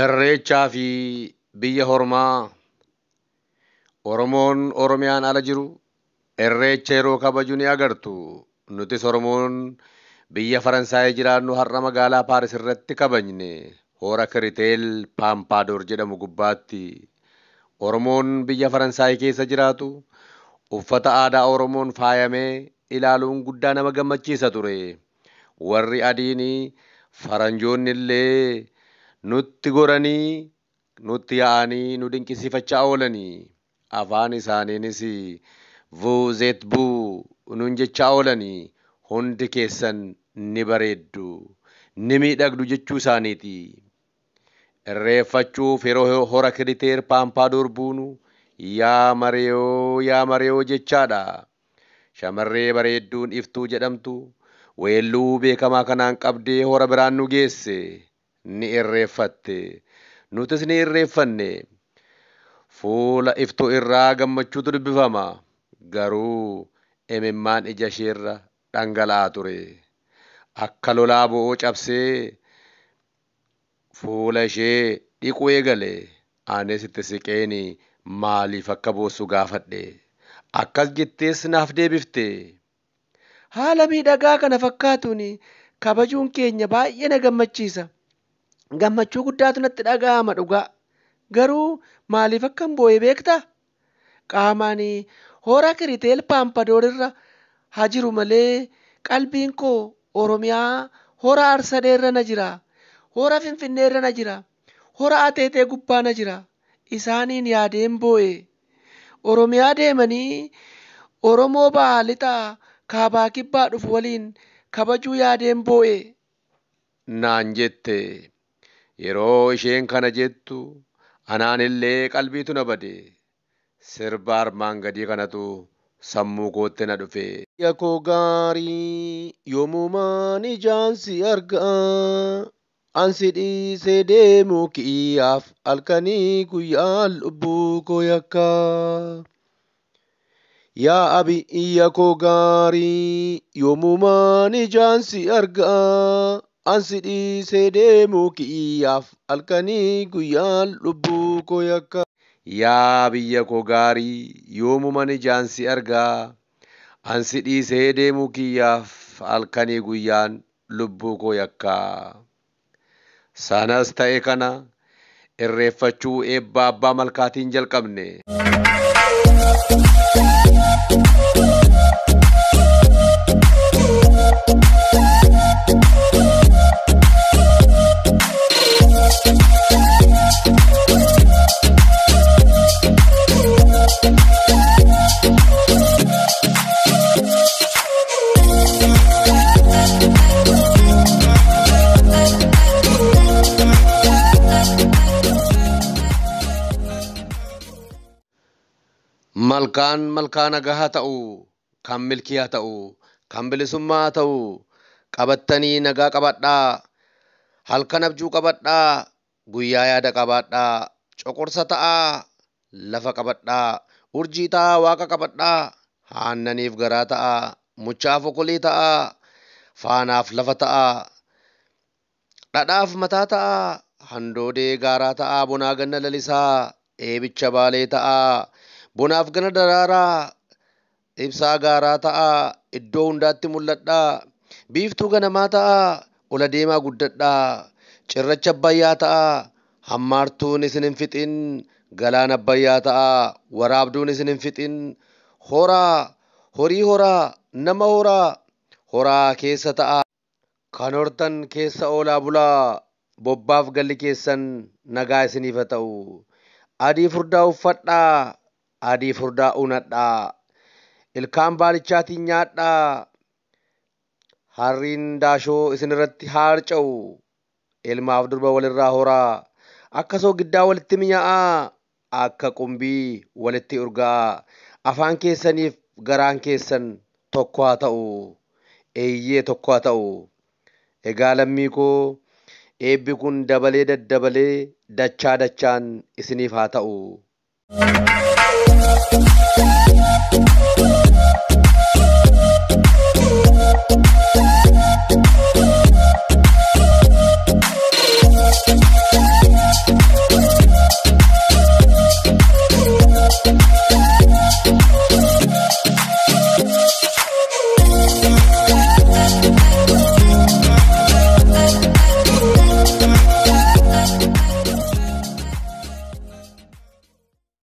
Irreechaa fi biyya hormaa Oromoon Oromiyaan ala jiru Irreecha yeroo kabaju ni agartu. Nutis Oromoon biyya Faransaay jiraannu har'a magaalaa Paaris irratti kabajne hora Kiriteel Paampaadoor jedhamu gubbaatti. Oromoon biyya Faransaay keessa jiraatu uffata aadaa Oromoon faayamee ilaaluun guddaa nama gammachiisa ture. Warri adiin faranjoonni illee nutti goranii nutti yaa'anii nu dinqisiifachaa oolanii. Afaan isaaniinis vous êtes beau nuun jechaa oolanii hundi keessan ni bareeddu ni miidhagdu jechuu isaaniiti. Irreeffachuuf yeroo hora Kiriteer Paampaadoor buunu yaa mareeyoo yaa mareeyoo jechaadha. Shamarree bareedduun iftuu jedhamtu weelluu beekamaa kanaan qabdee hora biraan nu geesse ni irreeffatte. Nutis ni irreeffanne. Fuula iftuu irraa gammachuutu dubbifama. Garuu imimmaan ija isheerra dhangala'aa ture. Akka lolaa bo'oo cabsee fuula ishee dhiquu eegale. Anis itti siqeen maaliif akka boossu gaafadhe. Akkas jettees naaf deebifte. Haala miidhagaa kana fakkaatuun kabajuun keenya baay'ee na gammachiisa. Gammachuu guddaatu natti dhaga'ama dhugaa. Garuu maaliif akkan boo'e beektaa? Qaamaan hora Kiriteel Paampadoor irra haa jiru malee qalbiin koo Oromiyaa hora Arsadeerra na jira. Hora Finfinneerra na jira. Hora Ateetee gubbaa na jira. Isaaniin yaadeen boo'e. Oromiyaa deemanii Oromoo bahaa lixaa kaabaa kibbaa dhufu waliin kabajuu yaadeen boo'e. Naan jette. Yeroo isheen kana jettu anaan illee qalbiitu na bade. Sirba armaan gadii kanatu sammuu kootti na dhufe. Biyya koo gaarii yoomumaan ijaan si argaa. Ansi dhiisee deemuu kiyyaaf halkanii guyyaan lubbuu koo yakkaa. Yaa biyya koo gaarii yoomumaan ijaan si argaa. Ansi dhiisee deemuu kiyyaaf halkanii guyyaan lubbuu koo yakkaa. Yaa biyya koo gaarii yoomumaan ijaan si argaa. Ansi dhiisee deemuu kiyyaaf halkanii guyyaan lubbuu koo yakkaa. Sanas ta'e kana irreeffachuu eebba abbaa malkaatiin jalqabne. Malkaan malkaa nagaa haa ta'u, kan milkii haa ta'u, kan bilisummaa haa ta'u, qabattanii nagaa qabadhaa, halkan abjuu qabadhaa, guyyaa yaada qabaadhaa, coqorsa ta'aa, lafa qabadhaa, urjii ta'aa, waaqa qabadhaa, aannaniif garaa ta'aa, muchaaf okolii ta'aa, faanaaf lafa ta'aa, dhadhaaf mataa ta'aa, handoodee gaaraa ta'aa, bonaa ganna lalisaa, eebicha baalee ta'aa, bonaaf gana daraaraa, ibsaa gaaraa ta'aa, iddoo hundaatti mul'adhaa, biiftuu ganamaa ta'aa, ola deemaa guddadhaa, cirracha abbayyaa ta'aa, hammaartuun isin hin fixin, galaana abbayyaa ta'aa, waraabduun isin hin fixin, horaa, horii horaa, nama horaa, horaa keessa ta'aa. Kan hortan keessa oolaa bulaa, bobbaaf galli keessan nagaa isiniif haa ta'u. Adii furdaa uffadhaa, adii furdaa unadhaa, ilkaan baalichaatiin nyaadhaa, harriin daashoo isin irratti haa harca'u, ilmaaf durba walirraa horaa, akka soogiddaa walitti mi'aa'aa, akka qumbii walitti urgaa'aa, afaan keessaniif garaan keessan tokko haa ta'u, eeyyee tokko haa ta'u. Egaa lammii koo eebbi kun dabalee daddabalee dachaa dachaan isiniif haa ta'u.